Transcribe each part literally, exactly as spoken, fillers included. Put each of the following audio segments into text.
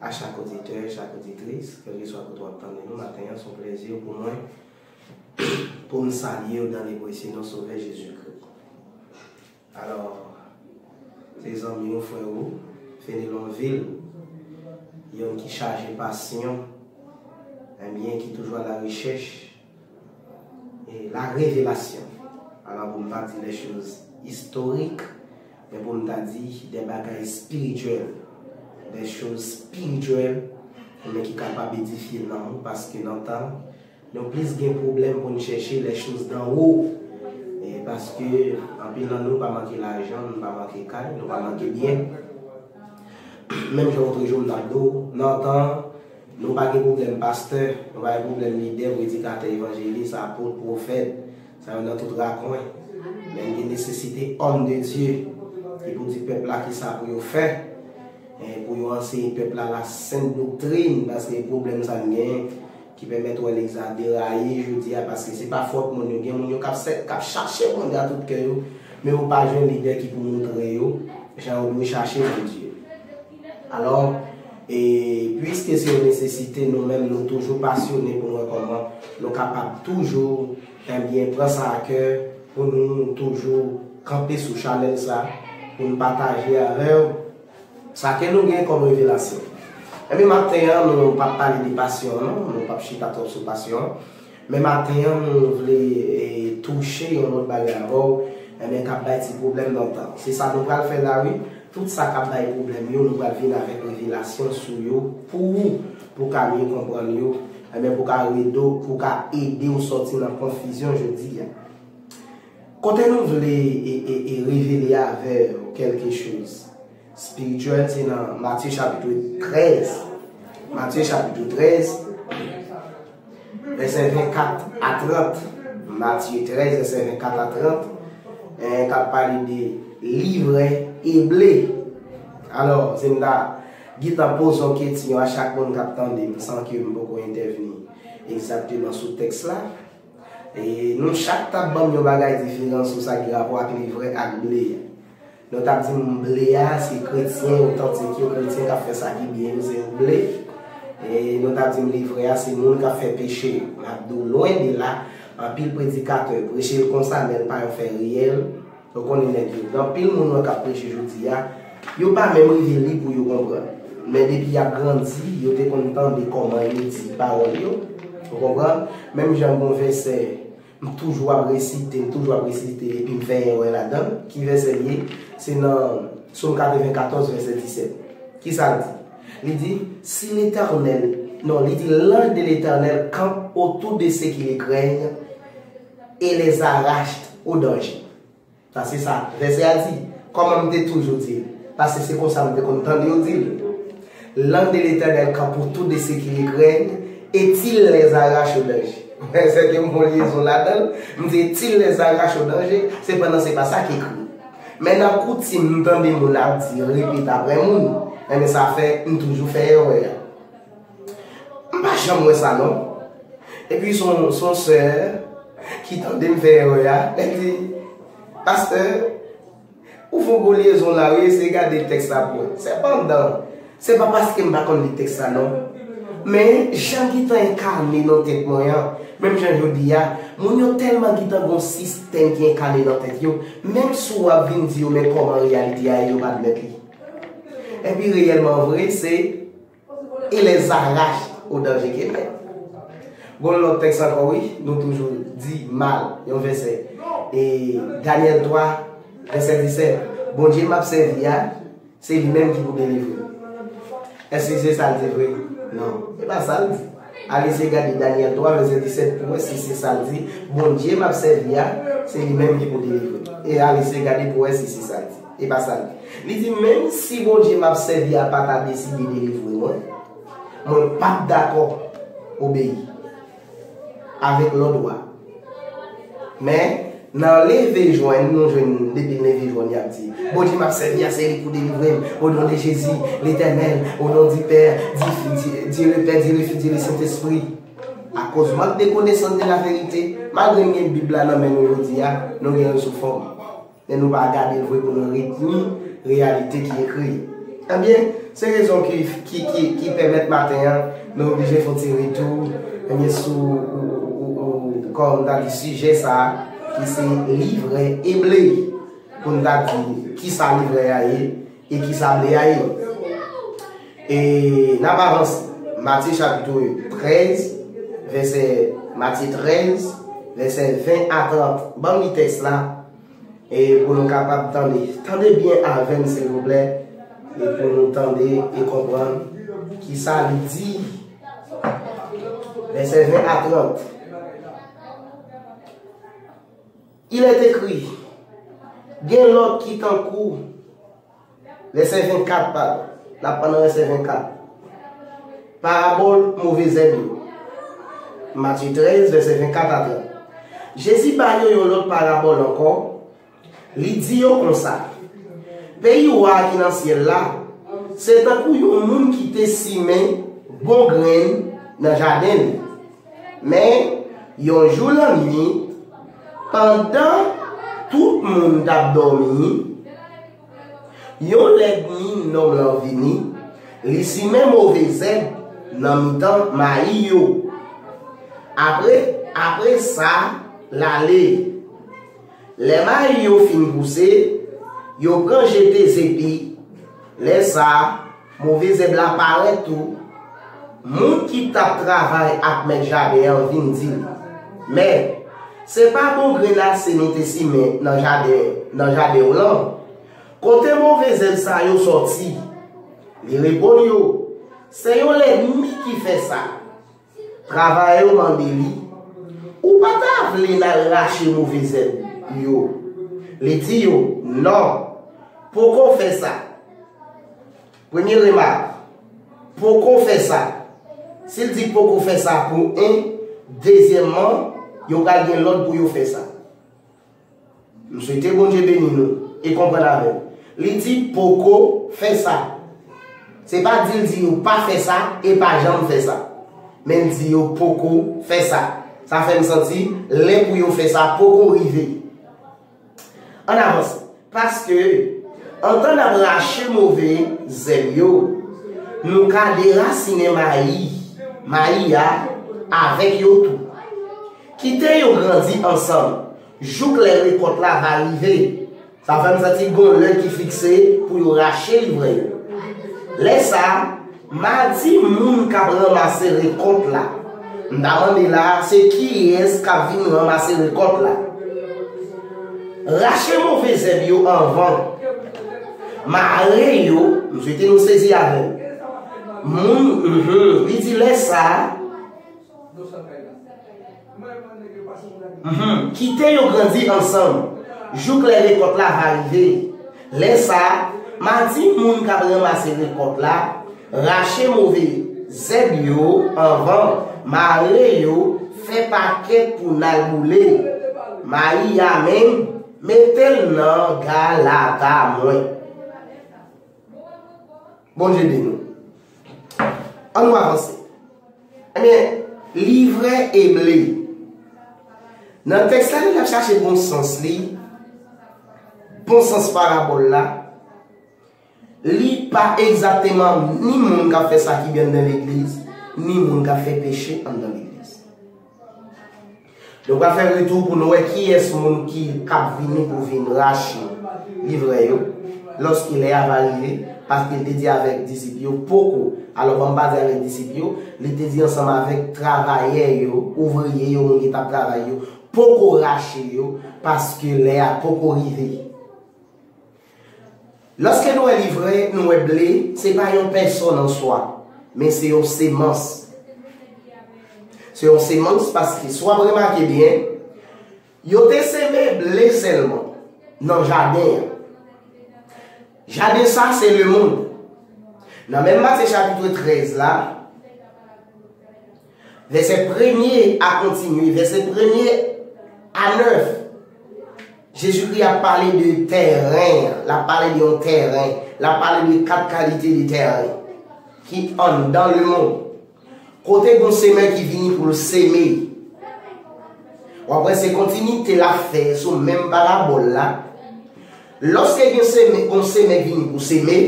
A chak oditè, chak oditris, kèlkeswa kote w ap tande nou maten an, se yon plezi pou mwen pou m salye w dans le précieux nom Sovè Jezikri. Alò, se zanmi w, frè w, Fenelon Vil, yon ki chaje pasyon, ebyen, ki toujou a la rechèch e la revelasyon. Alò, pou m pa di des choses historiques, men pou m ta di de bagay espirityèl, des choses spirituelles, men ki kapab edifye nanm ou, paske nan tan, nou plis gen pwoblèm pou n chèche les choses d'en haut. E paske anpil nan nou pa manke lajan, nou pa manke kay, nou pa manke byen. Menm jan otrejou m t ap di w, nan tan, nou pa gen pwoblèm pastè, nou pa gen pwoblèm lidè, predikatè, evanjelis, apot, pwofèt, sa yo nan tout rakwen. Men n gen nesesite homme de Dieu ki pou di pèp la kisa pou yo fè, e pou yo anseye pèp la la sent doktrin, paske pwoblèm sa n genyen ki pèmèt wè legliz la deraye jodi a, paske se pa fòt moun yo, gen moun yo k ap sè- k ap chache Bondye a tout kè yo, men yo pa jwenn lidè ki pou montre yo jan yo dwe chache Bondye. Alò, e piske se yon nesesite, nou menm nou toujou pasyone pou n wè kòman nou kapab toujou, ebyen, pran sa a kè pou nou toujou kanpe sou chanèl sa, pou n pataje avè w sa ke nou gen kòm revelasyon. Ebyen, maten an, nou p ap pale de pasyon an, non, nou p ap chita twòp sou pasyon an. Men maten an, nou vle e, touche yon lòt bagay avè w, ebyen, k ap bay ti pwoblèm nan tan. Se sa nou pral fè la, wi. Tout sa k ap bay pwoblèm yo, nou pral vin avèk revelasyon sou yo pou ou, pou w ka mye konprann yo, ebyen, pou w ka ede w, pou w ka ede w sòti nan konfizyon jodi a. Kote nou vle e, e, e revele avè w kèlke choz espirityèl, se nan Matye chapit trèz. Matye chapit trèz, vèsè vennkat a trant. Matye trèz, vèsè vennkat a trant, e, k ap pale de livrè e ble. Alò, si m ta gentan poze yon kesyon a chak moun k ap tande m, san ke m poko entèvni egzakteman sou tèks la, e nou chak t ap ban m yon bagay diferan sou sa ki rapò ak livrè ak ble a. Nou t ap di m ble a se kretyen otantik yo, kretyen k ap fè sa ki byen yo, se yo ble. E nou t ap di m livrè a se moun k ap fè peche yo. M ap di w lwen de la, anpil predikatè preche l konsa, men l pa yon fè reyèl. Ou konnen nèg yo, gen anpil moun wè k ap preche jodi a, yo pa menm rive li pou yo konprann. Men depi y ap grandi, yo te konn tande kòman yo di pawòl yo. Ou konprann? Menm jan gon vèsè, m toujou ap resite, m toujou ap resite, epi m fè erè ladan l. Ki vèsè l ye? Se nan Sòm katrevenkatòz, vèsè disèt. Kisa l di? Li di, si l'Éternel, non, li di, l'ange de l'Éternel campe autour de ceux qui le craignent et les arrache au danger. Sa se sa vèsè a di. Kòman m te toujou di l? Paske se konsa m te konn tande yo di l. L'ange de l'Éternel campe autour de ceux qui le craignent et il les arrache au danger. Vèsè ke m fè yon lyezon ladan l, m di et il les arrache au danger, sepandan se pa sa ki ekri. Men nan koutim, m tande moun ap di, repete apre moun. Ebyen sa fè m toujou fè erè a. M pa janm wè sa non. Epi se yon, se yon sè ki tande m fè erè a, li di, pastè, ou fè yon gwo lyezon la wi, eseye gade tèks la pou wè. Sepandan, se pa paske m pa konn li tèks la non. Men jan gentan enkane nan tèt mwen an, menm jan jodi a, moun yo tèlman gentan gon sistèm ki enkane nan tèt yo, menm si w ap vin di yo men kòman reyalite a ye, yo pa admèt li. Epi reyèlman vre, se et les arrache au danger. Gon lòt tèks ankò, wi, nou toujou di mal, yon vèsè. E Danyèl twa, vèsè disèt. Bondye m ap sèvi a, se li menm ki pou delivre m. Èske se sa l di vre? Non, se pa sa l di. Al eseye gade Danyèl twa, vèsè disèt, pou wè si se sa l di. Bondye m ap sèvi a, se li menm ki pou delivre m. E al eseye gade pou wè si se sa l di. E pa sa l di. Li di, menm si Bondye m ap sèvi a pa ta deside delivre mwen, mwen p ap dakò obeyi avèk lòd ou a. Men, nan leve jwenn, nou jwenn depi l leve jwenn, y ap di, Bondye m ap sèvi a, se li pou delivre m. Au nom de Jésus, l'Éternel, au nom du Père, du Fils, Dieu, Dieu le Père, Dieu le Fils, Dieu le Saint-Esprit. Akoz mank de konesans de la verite, malgre n gen Bib la nan men nou jodi a, nou gen l sou fòm. Men nou pa gade l vre pou nou retni reyalite ki ekri. Ebyen, Se rezon ki, ki, ki, ki pèmèt maten an, nou oblije fè yon ti retou, ebyen, sou, ou, ou, ou, ou, kòm m ta di, sijè sa a, ki se livrè e ble. Pou n ta di, kisa livrè a ye, e kisa ble a ye. E n ap avanse. Matye chapit trèz, vèsè, Matye trèz, vèsè ven a trant. Ban m li tèks la, e pou nou kapab tande. Tande byen avè m, silvouplè, e pou nou tande e konprann kisa li di. Vèsè ven a trant. Il est écrit, gen lòt ki tankou, vèsè vennkat, padon. N ap pran nan vèsè vennkat. Parabòl move zèb yo. Matye trèz, vèsè vennkat a trant. Jezi ba yo yon lòt parabòl ankò. Li di yo konsa, peyi wa a ki nan syèl la, se tankou yon moun ki te simen bon grenn nan jaden li. Men, yon jou lannuit, pandan tout moun t ap dòmi, yon lènmi nonm lan vini, li simen move zèb nan mitan mayi yo. Apre, apre sa, l ale. Lè mayi yo fin pouse, yo pran jete zepi. Lè sa a, move zèb la parèt tou. Moun ki t ap travay ak mèt jaden an vin di l, Mèt, se pa bon grenn ase nou te simen nan jaden, nan jaden w lan? Kote move zèb sa yo sòti? Li reponn yo, Se yon lènmi ki fè sa. Travayè yo mande li, Ou pa ta vle n al rache move zèb yo? Li di yo, Non, poko fè sa. Premye remak, poko fè sa. Si l di poko fè sa pou en, dezyèmman, yo pral gen lòd pou yo fè sa. M swete Bondye beni nou e konprann avè m. Li di poko fè sa. Se pa di l di yo pa fè sa e pa janm fè sa. Men l di yo poko fè sa. Sa fè m santi lè pou yo fè sa poko rive. Ann avanse. Paske, antan n ap rache move zèb yo, nou ka derasinen mayi, mayi a, avèk yo tou. Kite yo grandi ansanm, jouk lè rekòt la va rive. Sa fè m santi gon lè ki fikse pou yo rache livrè yo. Lè sa a, m a di moun k ap ranmase rekòt la. M ta mande la a, se kiyès k ap vin ranmase rekòt la? Rache move zèb yo anvan. Mare yo, m swete nou sezi avè m. Moun, mhm, li di lè sa a, Mhm. Kite yo grandi ansanm, jouk lè rekòt la va rive. Lè sa a, m a di moun k ap ranmase rekòt la, rache move zèb yo anvan, mare yo, fè pakèt pou n al boule. Mayi a menm, mete l nan galata mwen. Bondye beni nou. Ann nou avanse. Ebyen, livrè e ble. Nan tèks la, lè n ap chache bon sans li, bon sans parabòl la, li pa egzakteman ni moun k ap fè sa ki byen anndan legliz, ni moun k ap fè peche anndan legliz. Nou pral fè retou pou nou wè kiyès moun ki k ap vini pou vin rache livrè yo, lòske lè a va rive, paske l te di avèk disip yo, poko. Alò, ban m pa di avèk disip yo, li te di ansanm avèk travayè yo, ouvriye yo, moun ki t ap travay yo, poko rache yo, paske lè a poko rive. Lòske nou wè livrè, nou wè ble, se pa yon pèsòn an swa, men se yon semans. Se yon semans paske, si w ap remake byen, yo te seme ble sèlman nan jaden an. Jaden sa, se lemonn. Nan menm Matye chapit trèz la, vèsè premye a kontinye, vèsè premye a nèf, Jezikri ap pale de tèren an, l ap pale de yon tèren, l ap pale de kat kalite de tèren ki anndan lemonn. Kote gon semè ki vini pou l seme. W ap wè se kontinite l ap fè sou menm parabòl la. Lòske gen semè, gon semè vini pou seme,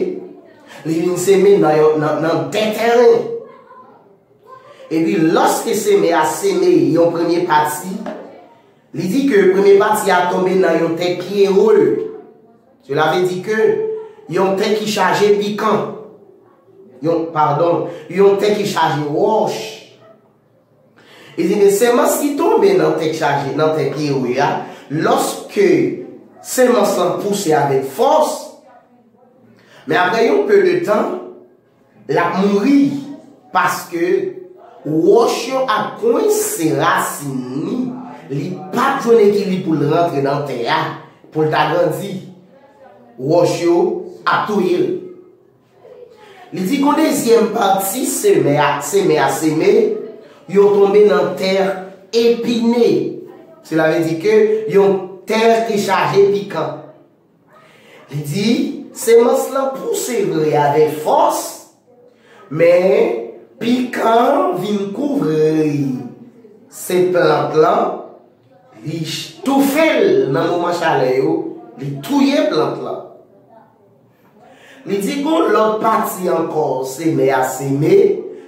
Li vin seme nan, yon, nan, nan tè tèren. Epi, lòske semè a seme yon premye pati, li di ke premye pati a tonbe nan yon tè pyere. Sela vle di ke yon tè ki chaje pikan. Yon, padon, yon tè ki chaje wòch. Li di, men semans ki tonbe nan tè chaje, nan tè pyere a, lòske semans lan pouse avèk fòs, men apre yon pe de tan, l ap mouri, paske wòch yo ap kwense rasin li, li p ap jwenn ekilib pou l rantre nan tè a, pou l ta grandi. Wòch yo ap touye l. Li di gon dezyèm pati semè a, semè a seme, yo tonbe nan tè epine. Sela vle di ke yon tè ki chaje pikan. Li di, semans lan pouse vre avèk fòs, men pikan vin kouvri se plant lan, li toufe l nan moman chalè yo, li touye plant lan. Li di gon lòt pati ankò, semè a seme,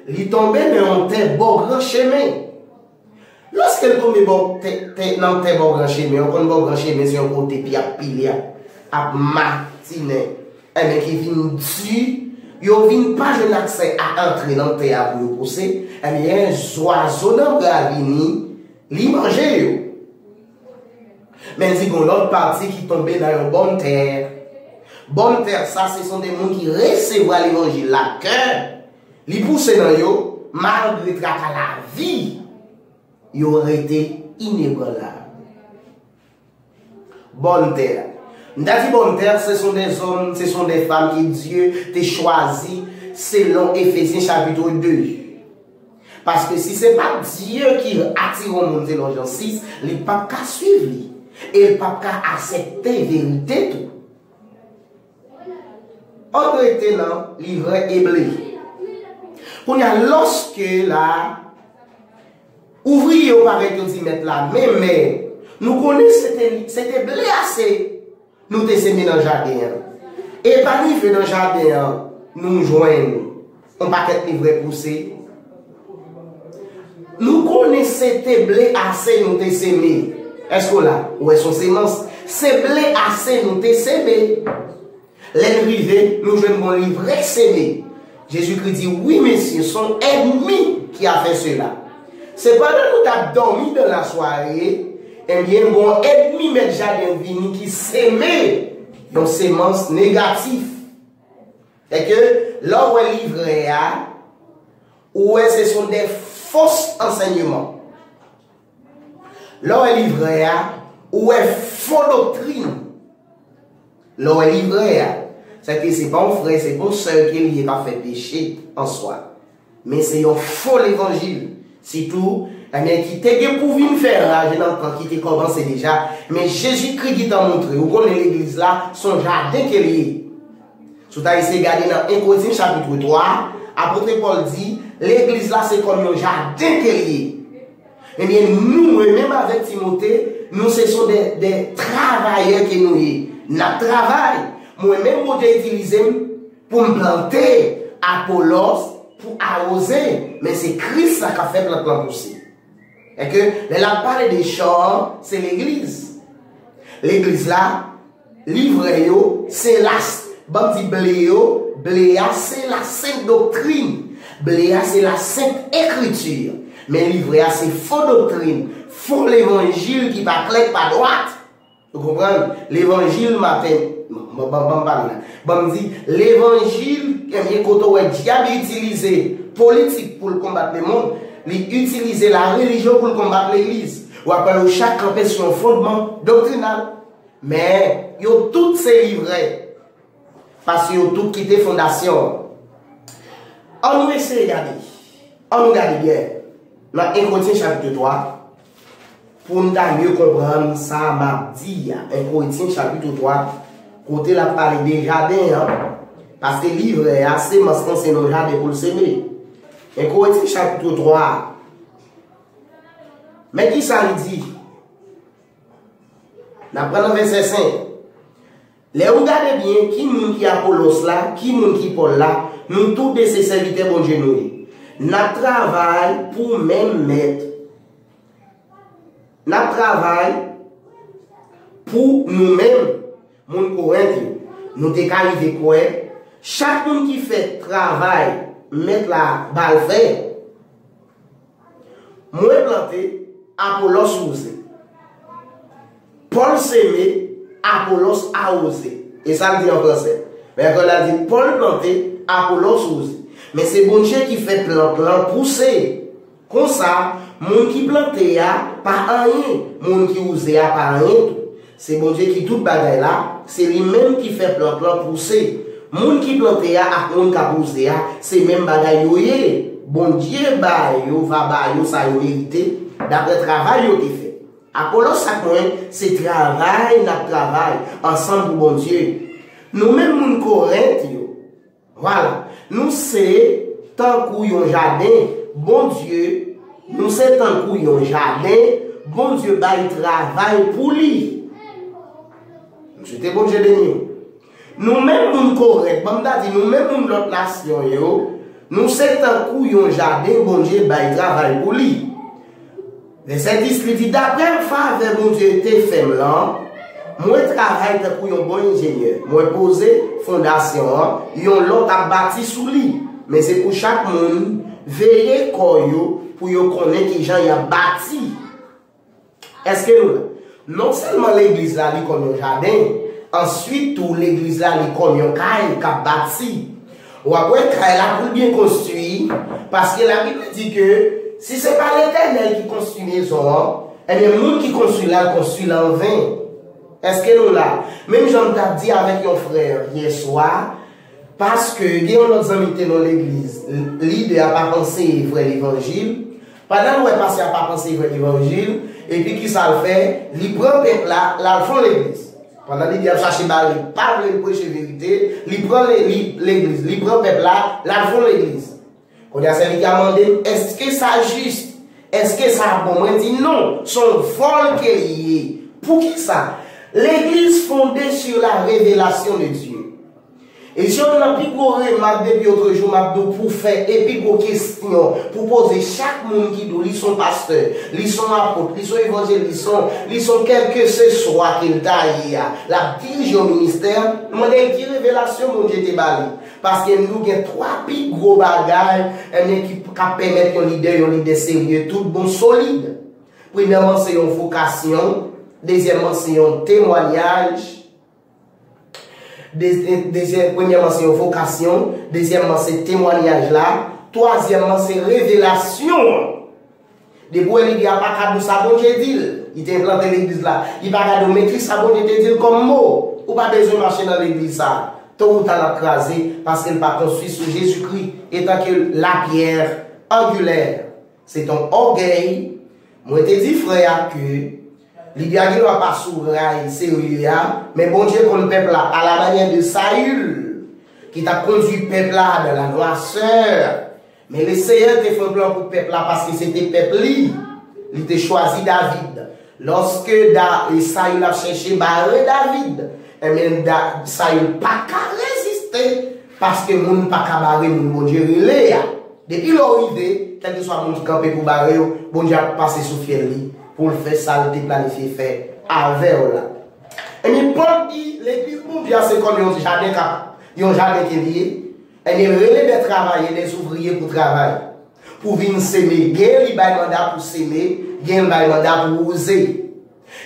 li tonbe nan yon tè bò gran chemen. Lòske l tonbe bò tè, tè, nan tè bò gran chemen, ou konn bò gran chemen se yon kote pi ap pile, ap, ap matinen, enben ki vin di, yo vin pa jwenn aksè a antre nan tè a pou yo pouse, enben zwazo nan bwa vini, li manje yo. Men di gon lòt pati ki tonbe nan yon bòn tè. Bòn tè sa, se son de moun ki resevwa levanjil la kè, li pouse nan yo, malgre traka lavi, yo rete inebranlab. Bòn tè. M ta di bòn tè, se son de zòm, se son de fanm ke Dye te chwazi selon Efezyen chapit de. Paske si se pa Dye ki atire yon moun selon Jan sis, li p ap ka swiv li. E li p ap ka aksepte verite tou. Ann rete nan livrè e ble. Kounye a, lòske la, ouvriye yo parèt, yo di mèt la, men mèt, nou konnen se te, se te ble ase nou te seme nan jaden an. E pa rive nan jaden an, nou jwenn yon pakèt livrè pouse. Nou konnen se te ble ase nou te seme. Èske w la? Ou wè, se yon semans. Se ble ase nou te seme. Lè n rive, nou jwenn gon livrè seme. Jezikri di, wi, mesye, se yon ènmi ki a fè sela. Sepandan, nou t ap dòmi dan lasware, ebyen, gon ènmi mèt jaden vini ki seme yon semans negatif. Sèke, lè w wè livrè a, ou wè se son de fos ansèyman. Lè w wè livrè a, ou wè fo doktrin. Lè w wè livrè a, sèke se pa yon frè, se pa yon sè ke li ye k ap fè peche an swa. Men se yon fo levanjil. Sitou, ebyen, ki te gen pou vin fè raj nan tan ki te kòmanse deja. Men Jezikri gentan montre, ou konnen legliz la, se yon jaden ke l ye. Si w ta eseye gade nan en Korentyen chapit twa, apot Pòl di, legliz la se kòm yon jaden ke l ye. Ebyen, nou, mwen menm avèk Timote, nou se son de, de travayè ke nou ye. N ap travay. Mwen menm, Bondye itilize m pou m plante, Apolos pou awoze, men se Kris la k ap fè plant lan pouse. Sèke, lè l ap pale de chan an, se legliz. Legliz la, livrè yo, se la, ban m di ble yo, ble a, se la sent doktrin. Ble a, se la sent ekriti. Men livrè a, se fo doktrin, fo levanjil ki pa klè, ki pa dwat. Ou konprann? Levanjil maten, ban, ban, ban m pale la. Ban m di, levanjil, ebyen, kote w wè dyab itilize politik pou l konbat lemonn, li itilize larelijyon pou l konbat legliz. W ap wè yo chak kanpe sou yon fondman doktrinal. Men, yo tout se livrè. Paske yo tout kite fondasyon an. Ann nou eseye gade. Ann nou gade byen. Nan en Korentyen chapit twa, pou n ta mye konprann sa m ap di a. En Korentyen chapit twa, kote l ap pale de jaden an. Paske livrè a, semans lan se nan jaden pou l seme. En Korentyen chapit twa, men ki sa li di? N ap pran nan vèsè senk. Lè ou gade byen, ki moun ki Apolos la, ki moun ki Pòl la, nou tou de se sèvitè Bondye nou ye. N ap travay pou menm mèt. N ap travay pou nou menm, moun Korent yo. Nou te ka rive kwè, chak moun ki fè travay mèt la ba l fè. Mwen plante, Apolos wouze. Pòl seme, Apolos awoze. E sa l di an fransè. Men ankò la di, Pòl plante, Apolos wouze. Men se Bondye ki fè plant lan pouse. Konsa, moun ki plante a pa anyen, moun ki wouze a pa anyen tou. Se Bondye ki tout bagay la, se li menm ki fè plant lan pouse. Moun ki plante a ak moun k ap wouze a, se menm bagay yo ye. Bondye ba yo, va ba yo sa yo merite, daprè travay yo te fè. Apolos ak mwen, se travay n ap travay ansanm pou Bondye. Nou menm moun Korent yo, vwala, nou se tankou yon jaden, Bondye, nou se tankou yon jaden, Bondye bay travay pou li. M swete Bondye beni w. Nou menm moun Korent, ban m ta di, nou menm moun lòt nasyon yo, nou se tankou yon jaden Bondye bay travay pou li. Vèsè dis, li di, daprè favè Bondye te fè m lan, mwen travay tankou yon bon enjenyè. Mwen poze fondasyon an, yon lòt ap bati sou li. Men se pou chak moun veye kò yo pou yo konnen kijan y ap bati. Èske nou la? Non sèlman legliz la li kòm yon jaden, answit tou legliz la li kòm yon kay k ap bati. W ap wè kay la pou l byen konstwi, paske Labib la di ke si se pa Letènèl ki konstwi mezon an, ebyen moun ki konstwi l la, l konstwi l anven. Èske nou la? Menm jan m t ap di avèk yon frè yèswa, paske gen yon lòt zanmi ki te nan legliz, lidè a pa ap anseye vrè levanjil. Pandan l wè pastè a pa ap anseye vrè levanjil, epi kisa l fè? Li pran pèp la, l al fè yon legliz. Pandan lidè a ap chache bare, li pa vle l preche verite, li pran le- li- legliz, li pran pèp la, l al fè yon legliz. Kounye a sèvitè a mande m, èske sa jis? Èske sa bon? Mwen di non, se yon vòl ke l ye. Poukisa? Legliz fonde sur la révélation de Dieu. E se youn nan pi gwo remak depi otrejou m ap di w pou fè, e pi gwo kesyon pou poze chak moun ki di w li se yon pastè, li se yon apot, li se yon evanjelis, li se yon, li se yon kèlkeseswa ke l ta ye a, l ap dirije yon ministè, mande l ki revelasyon Bondye te ba li. Paske nou gen twa pi gwo bagay, ebyen, ki k ap pèmèt yon lidè, yon lidè serye, tout bon, solid. Premyèman, se yon vokasyon. Dezyèmman, se yon temwayaj. De- de- dezye- premyèman, se yon vokasyon. Dezyèmman, se temwayaj la. Twazyèmman, se revelasyon an. Depi w wè lidè a pa ka di w sa Bondye di l, li te enplante legliz la, li pa ka di w men kisa Bondye te di l kòm mo. Ou pa bezwen mache nan legliz sa. To ou ta l ap kraze, paske l pa konstwi sou Jezikri, etanke la pierre angulaire. Se yon ògèy. Mwen te di frè a ke lidè a gendwa pa sou ray serye a, men Bondye konn pèp la, à la manière de Saül, ki t ap kondui pèp la dans la noirceur. Men Leseyè te fè yon plan pou pèp la, paske se te pèp li. Li te chwazi David. Lòske Da- e Sayil ap chèche bare David, ebyen, Da- Sayil pa ka reziste, paske moun pa ka bare moun Bondye rele a. Depi lè w rive, kèlkeswa moun ki kanpe pou bare w, Bondye ap pase sou fyèl li pou l fè sa l te planifye fè avè w la. Ebyen, Pòl di, legliz Bondye a se kòm yon jaden k ap, yon jaden ke li ye. Ebyen, l rele dè travayè, dè ouvriye pou travay. Pou vin seme. Gen li bay manda pou seme, gen l bay manda pou wouze.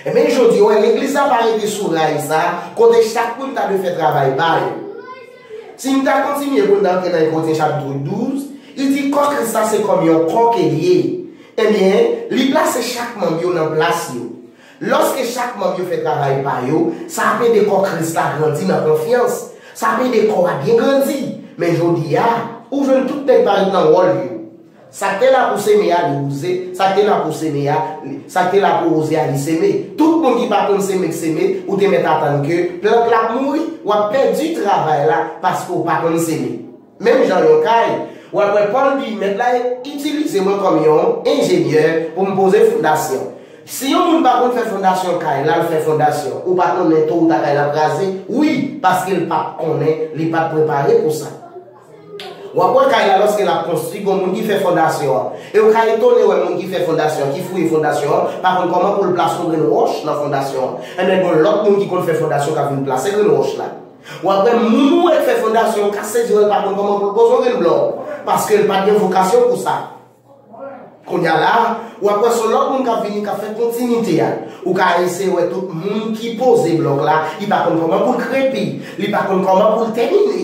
Ebyen, jodi, wè, legliz la pa rete sou ray sa, kote chak moun ta dwe fè travay pa yo. Si n ta kontinye pou n ta antre nan Korentyen chapit douz, li di kò Kris la se kòm yon kò ke l ye. Ebyen, li plase chak manm yo nan plas yo. Lòske chak manm yo fè travay pa yo, sa ap ede kò Kris la grandi nan konfyans. Sa ap ede kò a byen grandi. Men jodi a, ou jwenn tout nèg pa ret nan wòl yo. Sa k te la pou seme a, li wouze. Sa k te la pou seme a, li- sa k te la pou wouze a, li seme. Tout moun ki pa konn seme k seme, ou te mèt atann ke plant la ap mouri, w ap pèdi travay la paske w pa konn seme. Menm jan yon kay, w ap wè Pòl di, mèt la itilize mwen kòm yon enjenyè pou m poze fondasyon. Si yon moun pa konn fè fondasyon kay l, al fè fondasyon, ou pa konnen to ou ta kay la kraze? Wi, paske l pa t konnen, li pa t prepare pou sa. W ap wè kay la, lòske l ap konstwi, gon moun ki fè fondasyon an. E w ka etone wè moun ki fè fondasyon, ki fouye fondasyon an, pa konn kòman pou l plase yon grenn wòch nan fondasyon an. Enben, gon lòt moun ki konn fè fondasyon k ap vin plase grenn wòch la. W ap wè moun ou wè k fè fondasyon an ka sezi wè l pa konn kòman pou l poze yon grenn blòk, paske l pa t gen vokasyon pou sa. Kounye a la, w ap wè se yon lòt moun k ap vini, k ap fè kontinite a. Ou ka eseye wè tout moun ki poze blòk la, li pa konn kòman pou l krepi, li pa konn kòman pou l tèmine.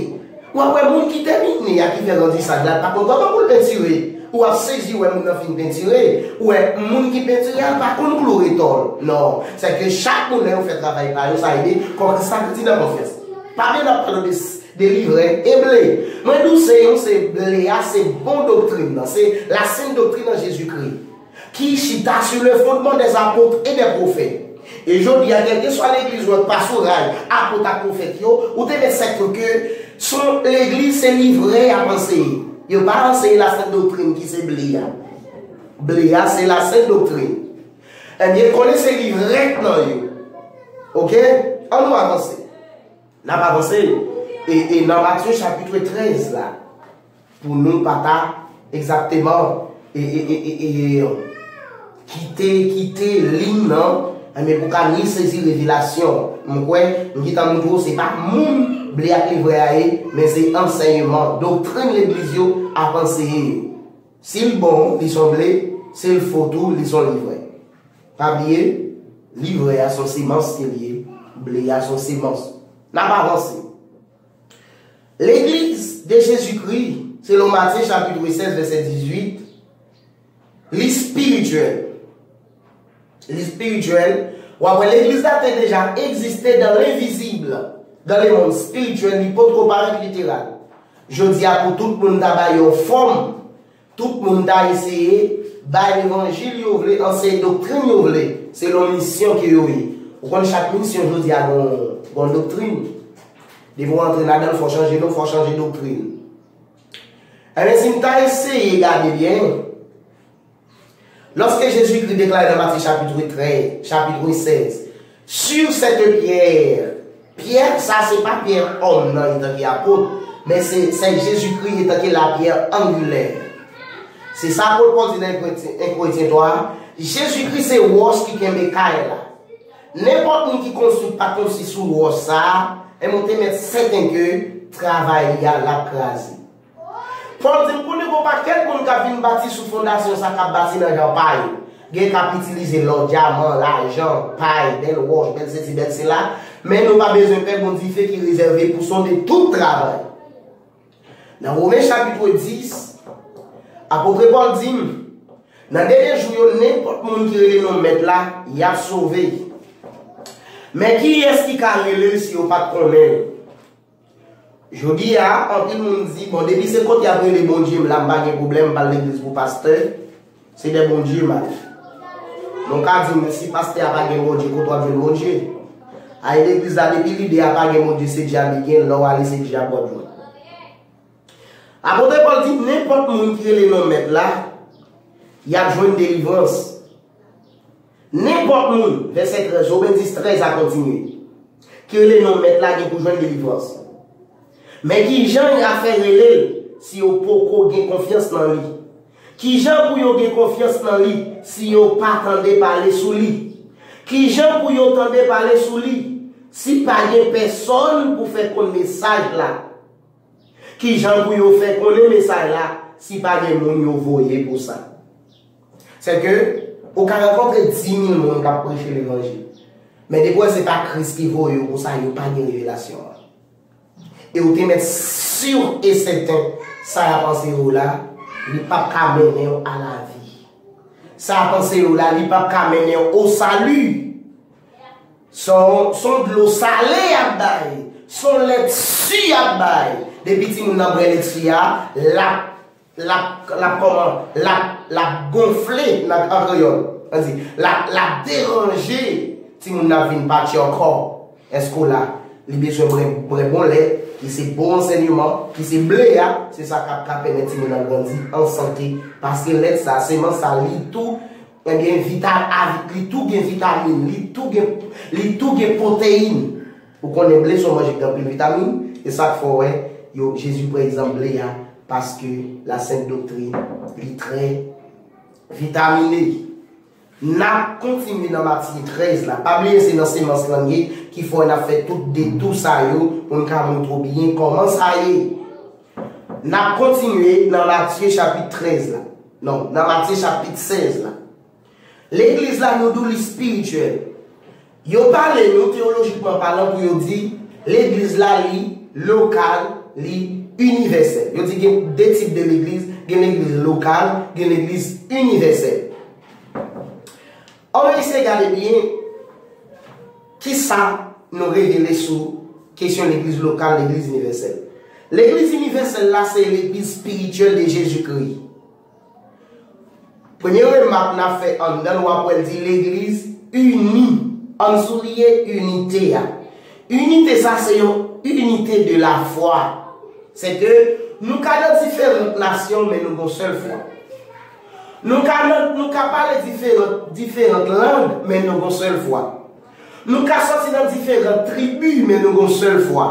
W ap wè moun ki tèmine a, ki fè randisaj la, li pa konn kòman pou l pentire. Ou ap sezi wè moun nan fin pentire, ou wè moun ki pentire a pa konn kloure tò l. Non, sèke chak moun lè yo fè travay pa yo, sa ede kò sa grandi nan konfyans. Pa byen ap pale de, de livrè e ble. Mwen di w se yon, se ble a, se bon doktrin nan, se la sent doktrin an Jezikri, qui chita sur le fondement des apôtres et des prophètes. E jodi a, kèlkeswa legliz ou pa sou ray apot ak pwofèt yo, ou te mèt sèten ke son legliz se livrè y ap anseye. Yo pa anseye la sent doktrin ki se ble a. Ble a se la sent doktrin. Ebyen, konnen se livrè k nan yo. Oke? Ann nou avanse. N ap avanse. E, e nan Matye chapit trèz la, pou nou pa ta egzakteman e, e, e, e, e, kite, kite liy nan, men pou ka ni sezi revelasyon. M kwè, m gentan montre w, se pa moun ble ak livrè a ye, men se ansèyman, doktrin legliz yo ap anseye yo. Si l bon, li se yon ble, si l fo tou, li se yon livrè. Pa bliye, livrè a se yon semans ke l ye, ble a se yon semans. N ap avanse. Legliz de Jezikri, selon Matye chapit sèz, vèsè dizuit, li espirityèl. Li espirityèl, w ap wè legliz la te deja egziste dans l'invisible, dans le monde spirituel, li potko parèt literal. Jodi a, pou tout moun ta bay yon fòm, tout moun ta eseye bay levanjil yo vle, anseye doktrin yo vle, selon misyon ke yo ye. Ou konn chak misyon jodi a gon, gon doktrin. Depi w antre ladan l, fò w chanje non, fò w chanje doktrin. Ebyen, si n ta eseye gade byen, lòske Jezikri deklare nan Matye chapit trèz, chapit sèz, sur cette pierre, Pyè sa se pa Pyè òm nan etanke apot, men se, se Jezikri etanke la pierre angulaire. Se sa apot Pòl di nan Korentyen, en Korentyen twa, Jezikri se wòch ki kenbe kay la. Nenpòt moun ki konstwi pa konstwi sou wòch sa a, e mwen te mèt sèten ke travay li a l ap kraze. Pòl di, m konnen gon pakèt moun k ap vin bati sou fondasyon sa k ap bati nan jan pa yo. Gen k ap itilize lò, dyaman, lajan, pay, bèl wòch, bèl sesi, bèl sela, men nou pa bezwen pè, gon dife ki rezève pou sonde tout travay. Nan Women chapit dis, apot Pòl di m, nan dènye jou yo, nenpòt moun ki rele non Mèt la, y ap sove. Men kiyès ki ka rele l si yo pa t konnen l? Jodi a, anpil moun di, bon, depi se kote y ap rele Bondye m la, m pa gen pwoblèm, m pa al legliz pou pastè, se dè Bondye m ale. Bon, ka di m, men si pastè a pa gen Bondye, kote w ap jwenn Bondye? Ay legliz la, depi lidè a pa gen Bondye, se dyab li gen, lè w ale, se dyab w ap jwenn. Apot Pòl di, nenpòt moun ki rele non Mèt la, y ap jwenn delivrans. Nenpòt moun, vèsè trèz, Women dis trèz a kontinye, ki rele non Mèt la gen pou jwenn delivrans. Men kijan y ap fè rele l si yo poko gen konfyans nan li? Kijan pou yo gen konfyans nan li si yo pa tande pale sou li? Kijan pou yo tande pale sou li si pa gen pèsòn pou fè konn mesaj la? Kijan pou yo fè konnen mesaj la si pa gen moun yo voye pou sa? Sèke ou ka rankontre di mil moun k ap preche levanjil, men depi w wè se pa Kris ki voye yo pou sa, yo pa gen revelasyon an. E ou te mèt si e sèten sa y ap anseye w la, li p ap ka mennen w a lavi. Sa y ap anseye w la, li p ap ka mennen w o sali. Se yon, se yon dlo sale y ap bay. Se yon lèt si y ap bay. Depi timoun nan bwè lèt si a, l ap, l ap, l ap kòman? L ap, l ap gonfle nan, an kreyòl. Ann di, l ap, l ap deranje timoun nan vin pati ankò. Èske w la? Li bezwen bwè, bwè bon lèt, ki se bon ansèyman, ki se ble a, se sa k ap ka pèmèt timoun nan grandi an sante. Paske lèt sa, semans sa, li tou Ebyen, vita-, a-, li tou gen vitamin, li tou gen, li tou gen pwoteyin. Ou konnen ble se yon manje ki gen anpil vitamin, e sa k fè w wè yo, Jezi pran egzanp ble a, paske la sent doktrin, li trè vitamine. N ap kontinye nan Matye trèz la. Pa bliye se nan semans lan ye ki fè n ap fè tout detou sa yo pou n ka montre w byen kòman sa ye. N ap kontinye nan Matye chapit trèz la. Non, nan Matye chapit sèz la. Legliz la, nou di w li espirityèl. Yo pale nou, teyolojikman palan, pou yo di legliz la, li lokal, li inivèsèl. Yo di gen de tip de legliz, gen legliz lokal, gen legliz inivèsèl. Ann nou eseye gade byen kisa nou revele sou kesyon legliz lokal, legliz inivèsèl. Legliz inivèsèl la, se legliz espirityèl de Jezikri. Premye remak n ap fè anndan l, w ap wè l di legliz ini. Ann souliye inite a. Inite sa se yon inite de la fwa. Se ke nou ka nan diferan nasyon, men nou gon sèl fwa. Nou ka nan, nou ka pale diferan, diferan lang, men nou gon sèl fwa. Nou ka sòti nan diferan tribi, men nou gon sèl fwa.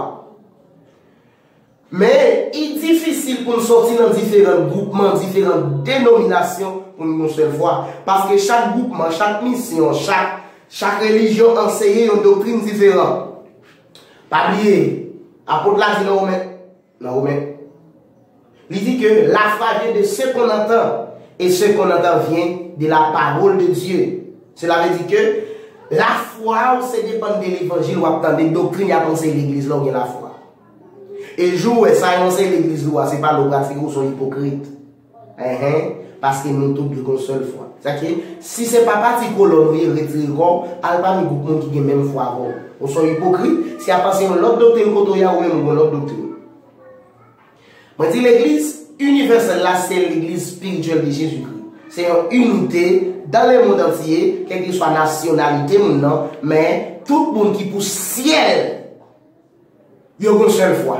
Men, li difisil pou n sòti nan diferan gwoupman, diferan denominasyon pou n gon sèl fwa. Paske chak gwoupman, chak misyon, chak, chak relijyon anseye yon doktrin diferan. Pa bliye, apot la di nan Women, nan Women, li di ke la foi vient de ce qu'on entend, et ce qu'on entend vient de la parole de Dieu. Cela veut dire que lafwa w se depann de levanjil w ap tande, doktrin y ap anseye legliz la, w gen lafwa. E jou w wè sa yo anseye legliz ou a, se pa lè w pratike, ou se yon ipokrit. Enhen, paske nou tout gen yon sèl fwa. Sa ke, si se pa pati kolòn ou ye, retire kò w, al pami gwoup moun ki gen menm fwa avè w. Ou se yon ipokrit, si y ap anseye yon lòt doktrin kote w ye a, ou menm ou gen yon lòt doktrin. Mwen di legliz inivèsèl la, se legliz espirityèl de Jezikri. Se yon inite dans le monde entier, kèlkeswa nasyonalite moun nan, men tout moun ki pou syèl, yo gen yon sèl fwa.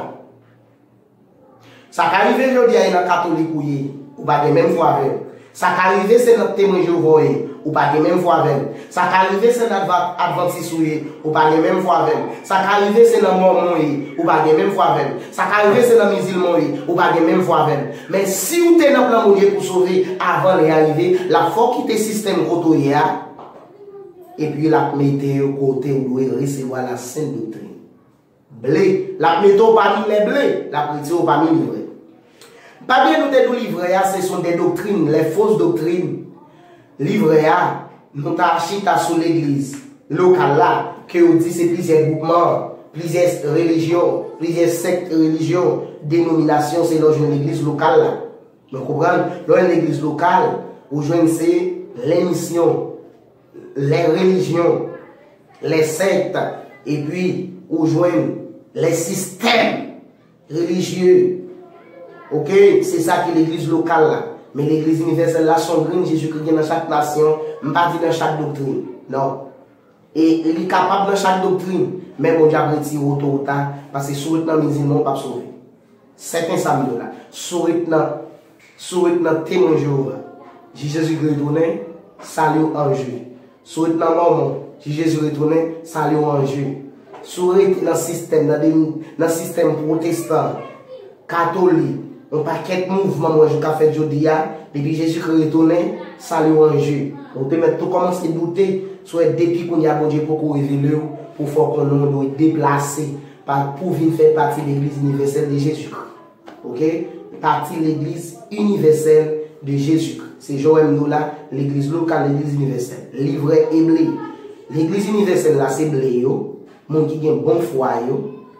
Sa ka rive jodi a, e nan katolik ou ye, ou pa gen menm fwa avè m. Sa ka rive se nan Temwen Jewova w ye, ou pa gen menm fwa avè m. Sa ka rive se nan adva-, advantis ou ye, ou pa gen menm fwa avè m. Sa ka rive se nan mòmon w ye, ou pa gen menm fwa avè m. Sa ka rive se nan mizilman w ye, ou pa gen menm fwa avè m. Men si w te nan plan Bondye pou sove avan lè a rive, l ap fè w kite sistèm kote w ye a, epi l ap mete w kote w dwe resevwa la sent doktrin. Ble. L ap mete w pami lè ble, l ap retire w pami livrè. Pa bliye nou te di w livrè a, se son de doktrin, lè fos doktrin. Livrè a, nou ta chita sou legliz lokal la, ke yo di se plizyè gwoupman, plizyè relijyon, plizyè sèk relijyon, denominasyon, se lè w jwenn legliz lokal la. Nou konprann? Lè w jwenn legliz lokal, ou jwenn se lè misyon, lè relijyon, lè sèk, epi ou jwenn lè sistèm relijye. Oke? Se sa ki legliz lokal la. Men legliz inivèsèl la, se yon grenn Jezikri gen nan chak nasyon, m pa di nan chak doktrin. Non. E li kapab nan chak doktrin, men Bondye ap retire w to ou ta, paske si w ret nan mizilman, ou p ap sove. Sèten sa m di w la. Si w ret nan, si w ret nan Temwen Jewova, si Jezikri retounen, sali w an je. Si w ret nan Mòmon, si Jezi retounen, sali w an je. Si w rete nan sistèm, nan demi, nan sistèm pwotestan, katolik, yon pakèt mouvman mwen jou k ap fèt jodi a, depi Jezikri retounen, sali w an je. Ou te mèt tou kòmanse doute, si w wè depi kounye a Bondye poko revele w, pou fè w konnen w dwe deplase, pa, pou vin fè pati legliz inivèsèl de Jezikri. Oke? Pati legliz inivèsèl de Jezikri. Se jan w wè m di w la, legliz lokal, legliz inivèsèl. Livrè e ble. Legliz inivèsèl la, se ble yo, moun ki gen bon fwa yo,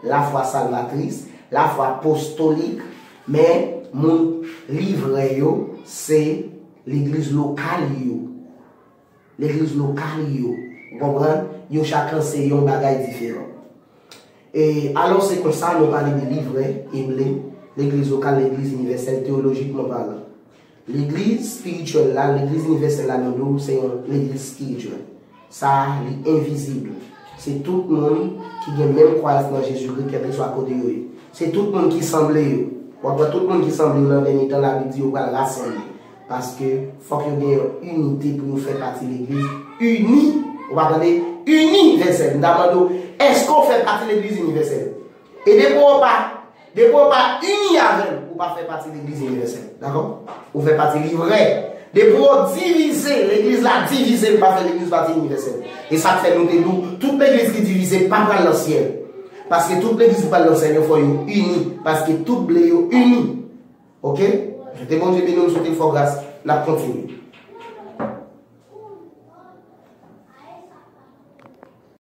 lafwa salvatris, lafwa apostolik, men moun livrè yo, se legliz lokal yo. Legliz lokal yo. Ou konprann? Yo chak anseye yon bagay diferan. E, alò, se konsa nou pale de livrè e ble, legliz lokal, legliz inivèsèl, teyolojikman palan. Legliz espirityèl la, legliz inivèsèl la, nou di w, se yon legliz espirityèl. Sa, li envizib. Se tout moun ki gen menm kwayans nan Jezikri, kèlkeswa kote yo ye. Se tout moun ki sanble yo. W ap wè tout moun ki sanble yo nan dènye tan, Labib di yo pral rasanble. Paske fòk yo gen yon inite pou yo fè pati legliz ini. Ou pa tande? Inivèsèl. M ta mande w, èske w fè pati legliz inivèsèl? E depi w pa, depi w pa ini avè l, ou pa fè pati legliz inivèsèl. Dakò? Ou fè pati livrè. Depi w divize, legliz la divize, l pa fè legliz pati inivèsèl. E sa k fè nou te di w, tout legliz ki divize pa pral nan syèl. Paske tout legliz ki pral nan syèl yo, fò yo ini. Paske tout ble yo ini. Oke? Swete Bondye beni w, m swete l fè w gras. N ap kontinye.